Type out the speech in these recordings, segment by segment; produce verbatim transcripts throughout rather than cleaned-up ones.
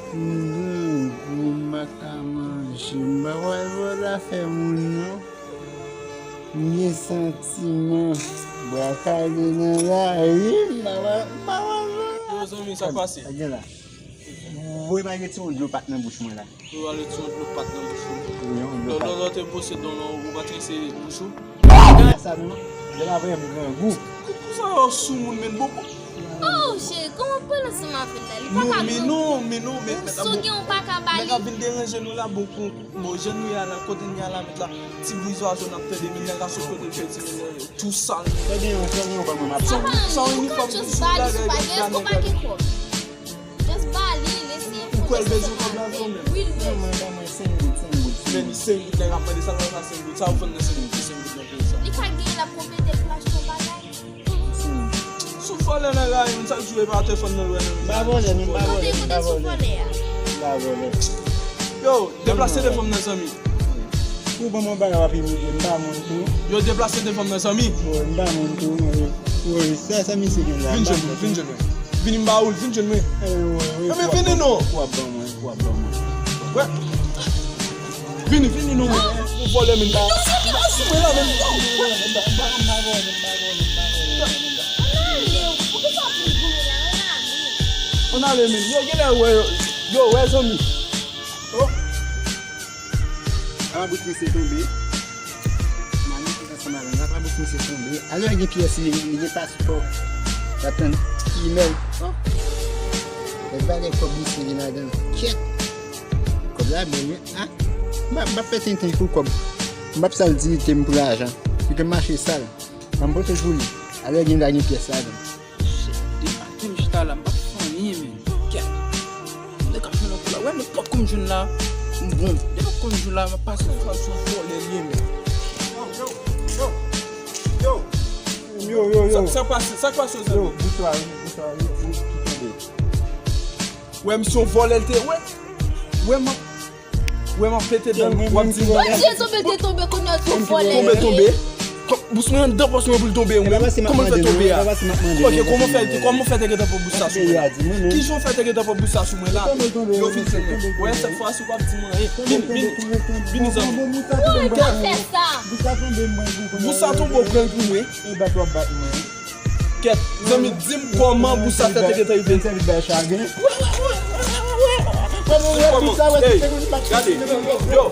M grangou, m pa ka manje, m pa pral vòlò afè moun non. M gen santiman, bwa kale nan lari, m pa pral, m pa pral vòlò. Yo, zanmi, sa k pase? Sa gen la? Voye m al retire yon dlo pat nan bouch mwen la. Voye m al retire yon dlo pat nan bouch ou. Wi, yon dlo pat. Lòlò te pose don non, ou pa trese bouch ou? Sa non, lè m ap voye m grangou. Pou sa yo sou moun, men bon. Oh, cheri, kòman pale ansanm avè l la? Li pa ka grangou. Non, men non, men non, men, men, si w gen, ou pa ka bale. Nèg ap vin deranje nou la, bon, bon, jan nou ye a la, kote n ye a la, met la, ti bri zwazo n ap tande, men nèg a sot kote l soti, men, tou sal. Fè gen yon, fè gen yon ban mwen, m ap sa, sa, ou ka just bale, si w pa gen, èske w pa gen kòb? Just bale, lese enfo. Ou kwè l bezwen kòb la, zanmi? Wi, l bezwen. Ban mwen, ban mwen senk goud, senk goud. Men li senk goud, nèg ap mande sa, sa, senk goud. Sa ou fann nan senk goud, senk goud nan peyi sa. Li ka gen, l ap konplete l pou l achte yon bagay. Si w vòlè nan rayon, chak jou e pa te fann nan lwen nan. M pa vòlè, men m pa vòlè, m pa vòlè. Kote, kote sou vòlè a? M pa vòlè. Yo, deplase devan m nan, zanmi. Ou ban m yon bagay w ap imilye m, m pa moun tou. Yo, deplase devan m nan, zanmi. Wi, m pa moun tou, mwen. Wi, sa, sa misye gen la. Vin jwenn mwen, vin jwenn mwen. Vini m ba ou l, vin jwenn mwen. Ebyen vini non. Ou ap ban mwen, ou ap ban mwen. Wè. Vini, vini non, mwen. Ou vòlè men. Ou sou mwen la men. Ann ale, poukisa w ap vin goumen la? Ann ale. Ann ale men. Yo, genlè wè yo. Yo, wè zanmi. Oh. Labous misye tonbe. Mami tout ansanm avè m. Labous misye tonbe. Alò gen pyès li, li gen paspò. L ap tann imèl. Oh. Lè valè kòb misye gen ladan l. Kèt. Kòb la bèl wi. Ah. M pa, m pa fè tenten pou kòb. M p ap sal diyite m pou lajan. Kite m mache sal. Ban m pote l pou li. Alò gen la gen pyès ladan l. Shit, depi maten m chita la, m pa fè anyen, men. Kèt. Nèg ap jwenn anpil la. Wè, nenpòt kou m jwenn la, m bon. Depi ap konn jou la, m ap pase fwa sou vòlè l ye, men. Yo, yo, yo. Yo, yo, yo. Sa, sa k pase, sa k pase, zanmi? Yo, boutwa, boutwa, yo, yo, ki tonbe. Wè, misye yon vòlè l te, wè. Wè, m ap Wè m ap pete dan w ap di m. Bondye tonbe, te tonbe, kounye a tou vòlè. Tonbe, tonbe. Bous mwen anndan pòch mwen pou l tonbe, ou menm. Kòman l fè tonbe a? Ok, kòman fè, kòman fè te gentan pran bous sa sou mwen la? Kijan w fè te gentan pran bous sa sou mwen la? Yo, vin jwenn mwen. Wè, sèt fwa si w p ap di m anyen. Vini, vini. Vini, zanmi. Bous sa tonbe, w pran l pou mwen. Kèt, zanmi, di m kòman bous sa fè te gentan rive. Ey, gade. Yo,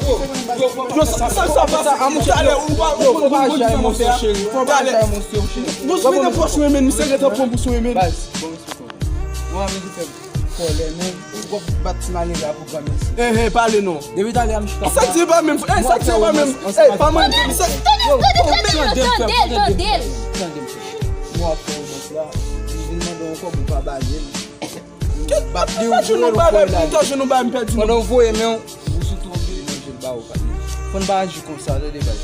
yo, sa, sa, sa, sa, sa, a, monchè, talè, ou pa, ou pa, ou pa aji a emosyon, cheri. Fò pa aji a emosyon, cheri. Bous mwen nan pòch mwen, men, misye gentan pran bous mwen, men. Baz, bon, misye fò. Mwen, men, ki fè kòlè, men. W ap bat ti malere a pou granmesi. Eh, eh, pale non. Depi talè a m chita. Sa di pa menm, eh, sa di pa menm. Eh, pa mwen, sa. Tande, tande, tande, tande, tande. Tande m, cheri. Mwen ap fè romans la. Li vin mande yon kòb ou pa ba li l. Bat li, ou voye l, ou voye l ale. Pandan w voye men w, bous ou tonbe, manje l ba ou, patnè. Fò n pa aji konsa, tande, baz.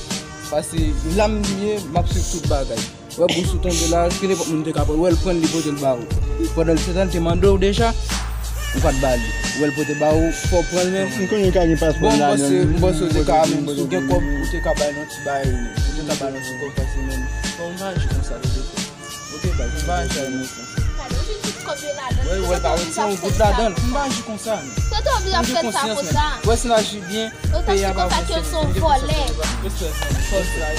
Paske la m ye, m ap swiv tout bagay. Wè bous ou tonbe la, ke nenpòt moun te ka pran l. Wè l pran l, li pote l ba ou. Pandan l te, l te mande w deja, ou pa t ba li. Wè l pote ba ou, fò w pran l, men. M konnen l ka gen paspò l ladan l. Bon, m panse, m panse ou te ka, menm si w gen kòb, ou te ka bay l yon ti bagay, ou te ka bay l yon ti kòb, paske, menm, fò w aji konsa, tande. Ok, baz, m pa aji a emosyon. Gade, ou jwenn tout kòb yo ladan l. Wè, wè, pa retire yon goud ladan l. M pa aji konsa, men. Sa te oblije ap fè l sa konsa. Wè, si n aji byen, Yo ta sou konsa ke yo se yon vòlè. Respè, zanmi. Respè.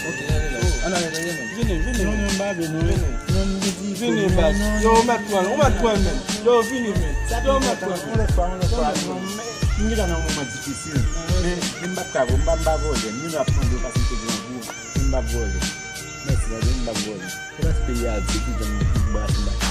Ok, ann ale, ann ale, men. Vini, vini. Non, non, m pa vle, non. Vini. Vini, baz. Yo, ou mèt pran l, ou mèt pran l, men. Yo, vini, men. Yo, ou mèt pran l. Yon lòt fwa, yon lòt fwa. M gentan nan yon moman difisil. Men, men m p ap ka, m pa, m pa vòlè. M vin ap mande w paske m te grangou. Men m p ap vòlè. Mèsi, tande, m p ap vòlè. Se paske peyi a di ki jan m brase m pa.